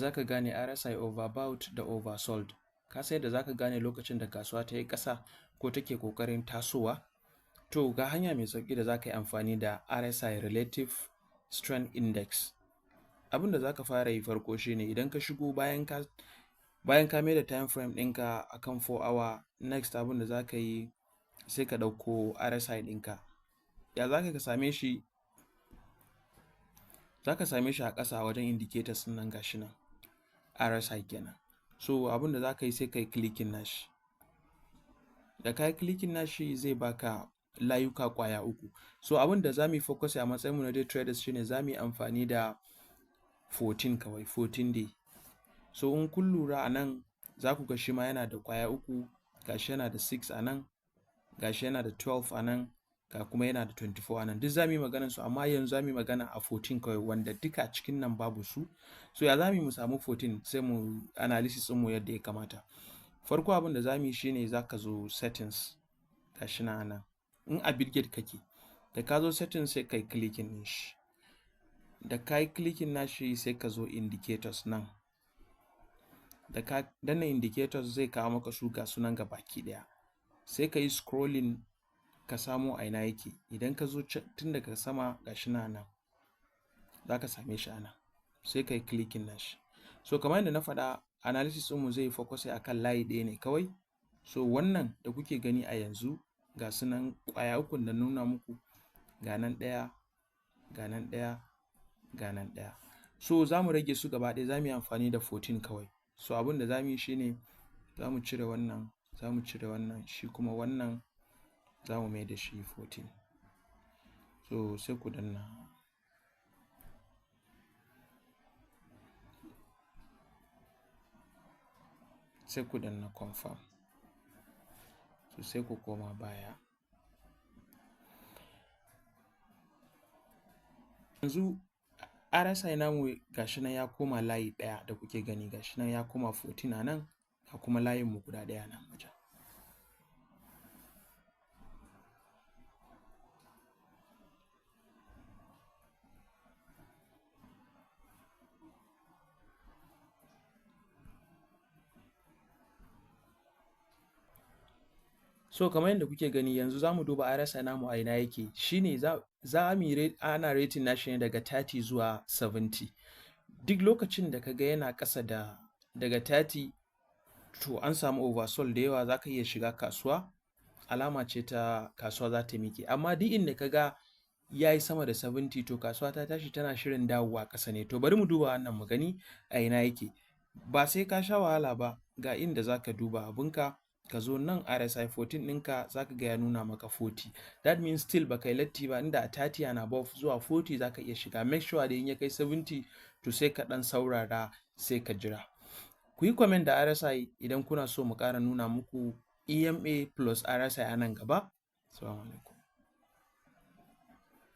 Za ka gane RSI overbought da oversold? Ka san yadda za ka gane lokacin da kasuwa ta yi ƙasa ko take ƙoƙarin tasowa? To, ga hanya mai sauƙi da za ka yi amfani da RSI, Relative Strength Index. Abin da za ka fara yi farko shi ne, idan ka shigo, bayan ka maida time frame ɗinka a kan 4 hour, next abin da za ka yi, sai ka ɗauko RSI ɗinka. Ya za ka yi ka same shi? Za ka same shi a ƙasa wajen indicators ɗin nan, ga shi nan, RSI kenan. So abin da za ka yi, sai ka yi clicking nashi. Da ka yi clicking nashi, zai baka layuka ƙwaya uku. So abin da za mu yi focusing a matsayinmu na day traders shi ne za mu yi amfani da 14 kawai, 14 day. So in kun lura a nan, za ku ga shi ma yana da ƙwaya uku, ga shi yana da 6 a nan, ga shi yana da 12 a nan, ga kuma yana da 24 a nan. Duk za mu yi maganar su, amma yanzu za mu yi magana a 14 kawai, wanda duka a cikin nan babu su. So ya za mu yi mu samu 14, sai mu analysis ɗinmu yadda ya kamata? Farko abin da za mu yi shi ne, za ka zo settings, ga shi nan a nan. In a Bitget kake, da ka zo settings, sai ka yi clicking ɗin shi. Da ka yi clicking nashi, sai ka zo indicators nan. Da ka danna indicators, zai kawo maka su, ga su nan gabaki ɗaya. Sai ka yi scrolling ka samo a ina yake. Idan ka zo tun daga sama, ga shi nan a nan, za ka same shi a nan. Sai ka yi clicking nashi. So kamar yadda na faɗa, analysis ɗinmu zai yi focusing a kan layi ɗaya ne kawai. So wannan da kuke gani a yanzu, ga su nan ƙwaya ukun da na nuna muku, ga nan ɗaya, ga nan ɗaya, ga nan ɗaya. So za mu rage su gaba ɗaya, za mu yi amfani da 14 kawai. So abin da za mu yi shi ne, za mu cire wannan, za mu cire wannan, shi kuma wannan za mu mai da shi 14. So sai ku danna confirm. So sai ku koma baya. Yanzu RSI namu ga shi nan ya koma layi ɗaya da kuke gani, ga shi nan ya koma 14 a nan, ga kuma layinmu guda ɗaya a nan wajen. So kamar yadda kuke gani yanzu, za mu duba RSI namu a ina yake. Shi ne za mu yi, ana rating nashi ne daga 30 zuwa 70. Duk lokacin da ka ga yana ƙasa da daga 30, to an samu oversold da yawa, za ka iya shiga kasuwa, alama ce ta kasuwa za ta miƙe. Amma duk inda ka ga ya yi sama da 70, to kasuwa ta tashi tana shirin dawowa ƙasa ne. To bari mu duba wannan mu gani a ina yake. Ba sai ka sha wahala ba, ga inda za ka duba abunka, ka zo nan RSI 14 ɗinka, za ka ga ya nuna maka 40. That means still ba kai latti ba, inda a 30 and above zuwa 40 za ka iya shiga. Make sure da in ya kai 70, to sai ka ɗan saurara, sai ka jira. Ku yi comment da RSI idan kuna so mu ƙara nuna muku EMA plus RSI a nan gaba. Assalamu alaikum.